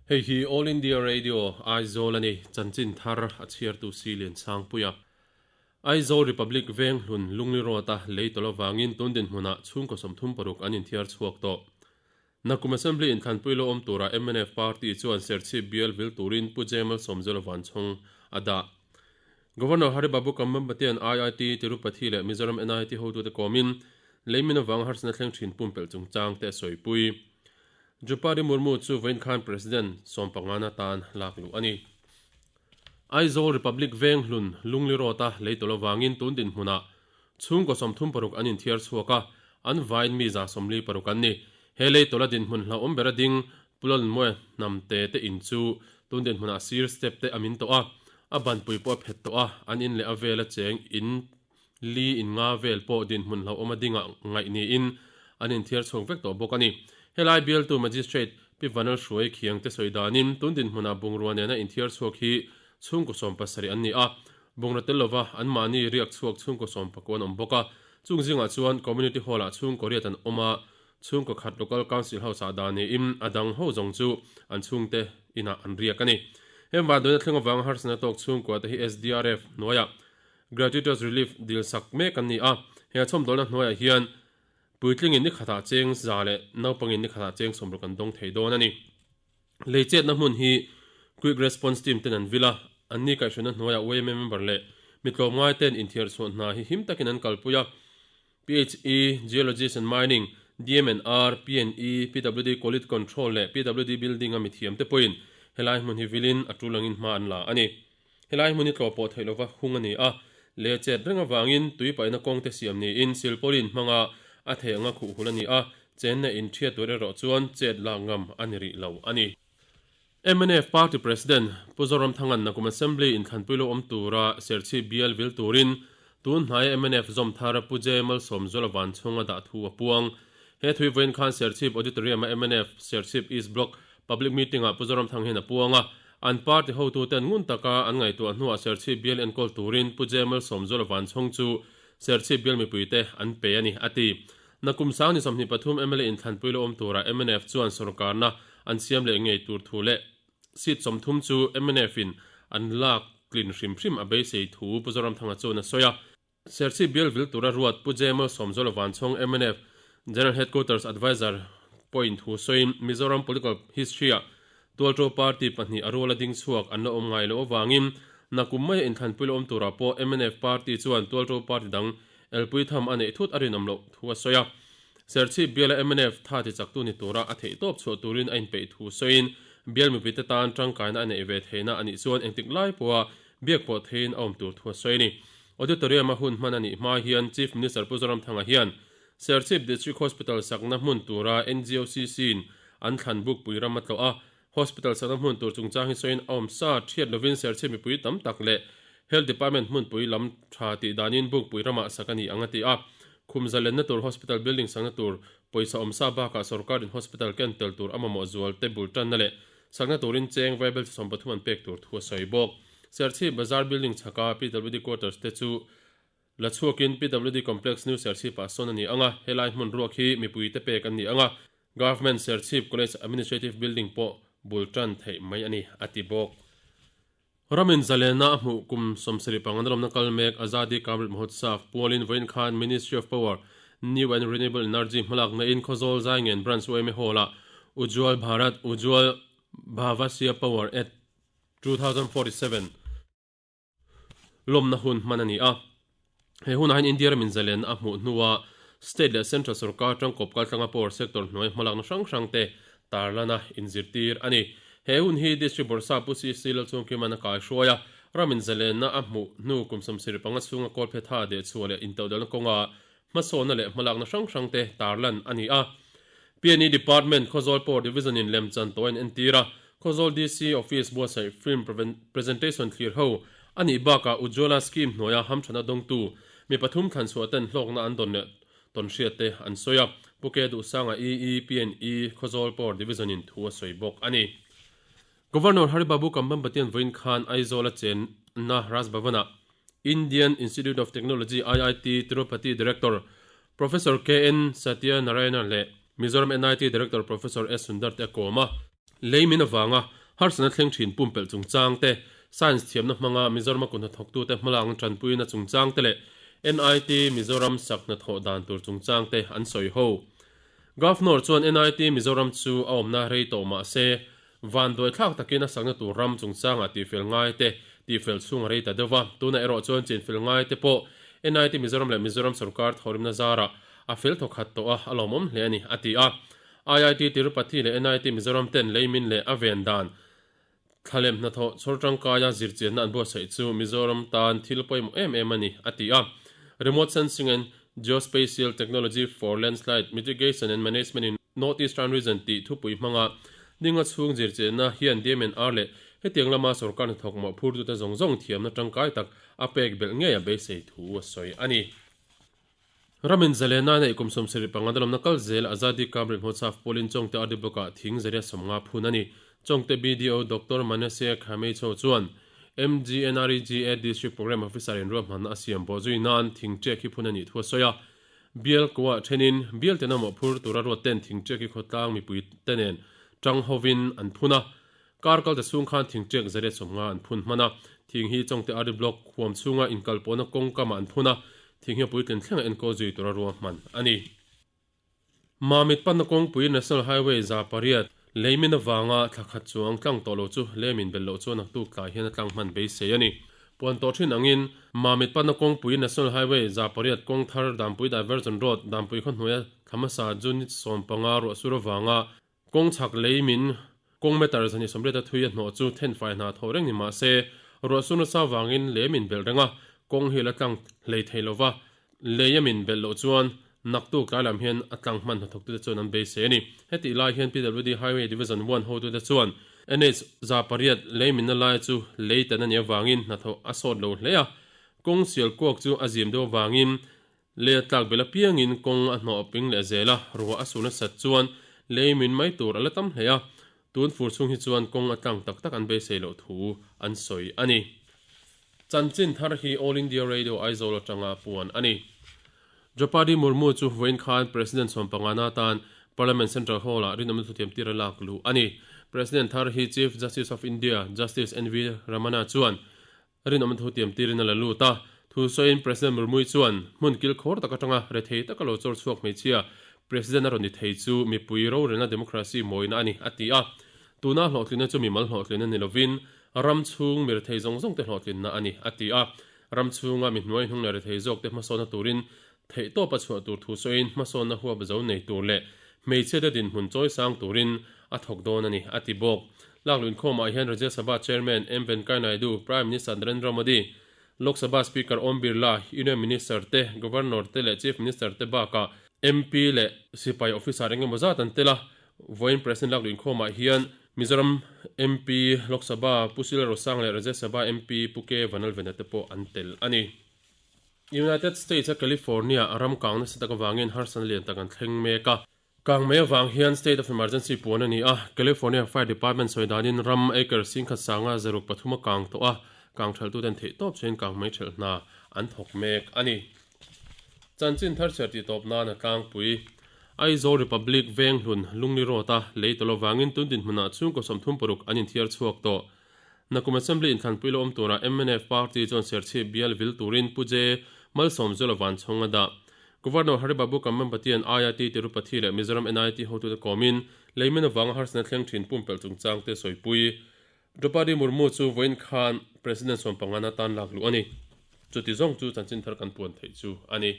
Hei hi All India Radio, Aizawl a ni, chanchin thar a chhiartu si Liansangpuia. Aizawl Republic veng hlun Lungli Road-a lei tawlh avangin tun dinhmunah chhungkaw 36 an inthiar chhuak tawh. Nakum Assembly inthlanpui lo awm tura mnf party chuan Serchhip bial vil turin Pu Jemal Sawmzela Vanchhawng a dah. Governor Hari Babu Kambhampatian IIT Tirupati leh Mizoram NIT hotute kawmin leimin avanga harsatna thleng thin pumpelh chungchang te a sawipui. Draupadi Murmu chu vawiin khan President sawmpangana tan lak luh a ni. Aizawl Republic veng hlun Lungli Road-a lei tawlh avangin tun dinhmunah chhungkaw 36 an inthiar chhuak a, an vain mi 46 an ni. He lei tawlha dinhmun hlauhawm bera ding Pulalnmawia hnamte te in chu tun dinhmunah sir step te a min tawh a, a banpui pawh a phet tawh a, an in leh a vela cheng in li in nga vel pawh dinhmun hlauhawm a dingah ngaih niin an inthiar chhuak vek tawh bawk a ni. Helai bialtu Magistrate Pi Vanal Hruai Khiang te sawi danin tun dinhmunah bungrua nena inthiar chhuak hi chhungkaw 70 an ni a, bungrua tel lova anmahni riak chhuak chhungkaw 19 an awm bawk a, chung zingah chuan Community Hall-ah chhungkaw riat an awm a, chhungkaw khat Local Council House-ah dah niin a dang ho zawng chu an chhungte inah an riak a ni. Heng vanduaina thleng avanga harsatna tawk chhungkua te hi SDRF hnuaiah Gratuitous Relief dil sak mek an ni a, he chhawmdawlna hnuaiah hian puitlingin ni khatah cheng za leh naupangin ni khatah cheng 60 an dawng thei dawn a ni. Lei chetna hmun hi Quick Response Team ten an vil a, an ni kaihhruaina hnuaiah yma member leh mi tlawmngai ten inthiar chhuah hna hi him takin an kalpui a, PHE, Geologist and Mining, DMNR, PNE, PWD Quality Control leh PWD Building a mithiam te pawhin helai hmun hi vilin a tul angin hma an la a ni. Helai hmun hi tlawh pawh theih lova hung a ni a, leh chet reng avangin tui paihna kawng te siam niin silpauline hmanga a theih anga khuh hul a ni a, chenna in thiat tur erawh chuan chet lak ngam a ni rih lo a ni. Mnf Party President Pu Zoramthanga'n Nakum Assembly inthlanpui lo awm tura Serchhip bial vil turin tun hnaia mnf zawm thar Pu J Malsawmzuala Vanchhunga dah thu a puang. He thui vawiin khan Serchhip Auditorium-a mnf Serchhip East Block Public meeting-ah Pu Zoramthang hian a puang a, an party hotuten ngun taka an ngaihtuah hnuah Serchhip bial enkawl turin Pu J Malsawmzuala Vanchhawng chu Serchhip bial mipuite an pe a ni, a ti. Nakum sang ni 23 mla inthlanpui lo awm turah mnf chuan sorkarna an siam leh ngei tur thu leh seat 30 chu mnf-in an lak tlin hrim hrim a beisei thu Pu Zoramthanga chuan a sawi a. Serchhip bial vil tura ruat Pu J Malsawmzuala Vanchhawng mnf General Headquarters Adviser pawhin thu sawiin Mizoram political history-ah Tualṭo party pahnih a ruala ding chhuak an la awm ngai loh avangin nakum maia inthlanpui la awm turah pawh mnf party chuan Tualṭo party dang elpui tham a neih thut a rinawm loh thu a sawi a. Serchhip biala mnf tha tichaktu ni tura a theihtawp chhuah turin a inpeih thu sawiin bial mipuite tan tangkaina a neih ve theihna a nih chuan engtik lai pawha biak pawh theiin a awm tur thu a sawi a ni. Auditorium-a hun hman a nih hma hian Chief Minister Pu Zoramthanga hian Serchhip District Hospital sakna hmun tura NGOCC-in an thlan bukpui ram a tlawh a, Hospital sakna hmun tur chungchang hi sawiin a awm sa thiat lovin Serchhip mipui tam tak leh Health Department hmunpui lam tha tih danin bukpui ramah sak a ni ang a ti a. Khum zalenna tur Hospital building sakna tur pawisa awm sa bakah sorkarin Hospital ken tel tur a mamawh zual te bul tanna leh sakna turin cheng vaibel chi 30 an pek tur thu a sawi bawk. Serchhip Bazar building chhaka PWD quarters te chu la chhuakin PWD Complex New Serchhip-ah sawn a ni ang a, helai hmun ruak hi mipuite pek an ni ang a, Government Serchhip College Administrative Building pawh bul tan theih mai a ni, a ti bawk. Ramin zalena a hmuh kum 75 lawmna kal mek Azadi Ka Amrit Mahotsav pualin vawiin khan Ministry of Power, New and Renewable Energy hmalakna in Khawzawl Zaingen Branch yma Hall-ah Ujjwal Bharat Ujjwal Bhavishya Power at 2047 lawmna hun hman a ni a. He hunah hian India ramin zalen a hmuh hnua state leh central sorkar tangkawp kaltlanga power sector hnuai hmalakna hrang hrang te tarlana inzirtir a ni. He hun hi District Bawrhsa Pu CC Lalchungkima'n a kaihruai a, ramin zalenna a hmuh hnu kum 75 chhunga kawlphe tha dehchhuah leh intodelhna kawnga hmasawnna leh hmalakna hrang hrang te tarlan a ni a. PNE Department Khawzawl Power Division in lemchan tawh a inentir a, Khawzawl DC Office buatsaih film presentation thlir ho a nih bakah Ujjwala Scheme hnuaia hamthana dawngtu mi pathum thlanchhuah ten hlawkna an dawn leh tawn hriat te an sawi a, Pu Ke Duhsanga EE PNE Khawzawl Power Division in thu a sawi bawk a ni. Governor Hari Babu Kambhampatian vawiin khan Aizawl a chenna Raj Bhavan-ah Indian Institute of Technology, IIT, Tirupati Director Professor KN Satya Narayana leh Mizoram NIT Director Professor S Sundar te a kawm a. Lei min avanga harsatna thleng thin pumpelh chungchang te, Science thiamna hmanga Mizorama kut hnathawktute hmalakna tanpuina chungchang te leh NIT Mizoram sak hnathawh dan tur chungchang te an sawi ho. Governor chuan NIT Mizoram chu a awmna rei tawh mah se, vanduaithlak takin a sakna tur ram chungchangah tihfel ngai te tihfel chhung a rei ta deuh va, tunah erawh chuan chinfel ngai te pawh NIT Mizoram leh Mizoram sorkar thawhrimna zarah a fel thawkhat tawh a, a lawmawm hle a ni, a ti a. IIT Tirupati leh NIT Mizoram ten leimin leh a ven dan thlalem hnathawh chhawr tangkaia zirchianna an buatsaih chu Mizoram tan thil pawimawh em em a ni, a ti a. Remote Sensing and Geospatial Technology for Landslide Mitigation and Management in North Eastern Region tih thupui hmanga dinga chhung zirchianna hian DMNR leh hetiang lama sorkar hnathawk mawhphurtute zawng zawng thiamna tangkai tak a pek belh ngei a beisei thu a sawi a ni. Ramin zalena neih kum 75 dalamna kal zel Azadi Ka Amrit Mahotsav pawlin Chawngte RD Block-ah thing zaria 50 phun a ni. Chawngte BDO Doctor Manasseh Khameichho chuan MGNREGA District Programme Officer in ruahmanna a siam bawh zui nan thing ṭiak hi phun a nih thu a sawi a. Bial kuah ṭhenin bial tena mawhphur tura ruat ten thing ṭiak hi khawtlang mipui te nen ṭang hovin an phun a. Kar kal ta chhung khan thing ṭiak zaria 50 an phun hman a, thing hi Chawngte RD Block huam chhunga inkalpawhna kawng kamah an phun a, thing hi a puitlin thlenga enkawl zui tura ruahman a ni. Mamit panna kawngpui National Highway 800 leimin avanga thla khat chuang tlang tawh lo chu lemin belh loh chuan naktuk tlai hian a tlang hman beisei a ni. Puan tawh thin angin Mamit panna kawngpui National Highway 800 kawng thar Dampui Diversion Road Dampui khaw hnuaia thla hmasa June ni 15 ruah sur avanga Kawng chhak lei min kawng meter 280 a thui a hnawh chu thenfai hna thaw reng ni mah se, ruah sur nasa vangin lei min belh reng a, kawng hi la tlang hlei thei lo va, lei a min belh loh chuan naktuk tlai lam hian a tlang hman hnathawktute chuan an beisei a ni. Hetih lai hian PWD Highway Division One hotute chuan NH 800 lei minna lai chu lei tan a nih avangin hnathawh a sawt lo hle a, kawng sial kuak chu a zim deuh avangin Lei a tlak belh apiangin kawng a hnawh ping leh zel a, ruah a sur nasat chuan lei min mai tur a la tam hle a, tun fur chhung hi chuan kawng a tlang tak tak an beisei loh thu an sawi a ni. Chanchin thar hi All India Radio Aizawl atanga puan a ni. Draupadi Murmu chu vawiin khan President 15 na atan Parliament Central Hall-ah rinawmna thutiam tir a lak luh a ni. President thar hi Chief Justice of India Justice NV Ramana chuan Rinawmna thu tiam tirin a la lut a, thu sawiin President Murmui chuan hmun kil khawr tak atanga rethei taka lo chawr chhuak hmeichhia President a rawn ni thei chu mipui rorelna democracy mawina a ni, a ti a. Tuna hlawhtlinna chu mimal hlawhtlinna ni lovin ram chhung mi rethei zawng zawngte hlawhtlinna a ni, a ti a. Ram chhunga mi hnuai hnung leh rethei zawkte hmasawnna turin theihtawp a chhuah tur thu sawiin hmasawnna huap zo nei tur leh hmeichhiate dinhmun chawi sang turin a thawk dawn a ni, a ti bawk. Lakluin khawmah hian Rajya Sabha Chairman M Venkaiah Naidu, Prime Minister Narendra Modi, Lok Sabha Speaker Om Birla, Union Minister te, Governor te leh Chief Minister te bakah MP leh sipai officer eng emaw zat an tel a. Vawiin President lakluin khawmah hian Mizoram MP Lok Sabha Pu Sila Rosang leh Rajya Sabha MP Pu K Vanlalvena te pawh an tel a ni. United States a California a ram kang nasa tak avangin harsatna lian tak an thleng mek a. Kang mai avang hian state of emergency puan a ni a, California Fire Department sawi danin ram acre 10,000 sanga 3 a kang tawh a, kang thelhtuten theihtawp chuan kang mai thelh hna an thawk mek a ni. Chanchin thar chhiar tih tawp nan a tlangpui. Aizawl Republic Venghlun Lungli Road a lei tawlh avangin tun dinhmunah chhungkaw 36 an inthiar chhuak tawh. Nakum Assembly inthlanpui la awm turah mnf party chuan Serchhip bial vil turin Pu J. Malsawmzuala Vanchhawng a dah. Governor Hari Babu Kambhampatian IIT Tirupati leh Mizoram NIT hotute kawmin leimin avanga harsatna thleng thin pumpelh chungchangte sawipui. Draupadi Murmu chu vawiin khan President 15 na tan lak luh a ni. Chuti zawng chu chanchin thar kan puan theih chu a ni.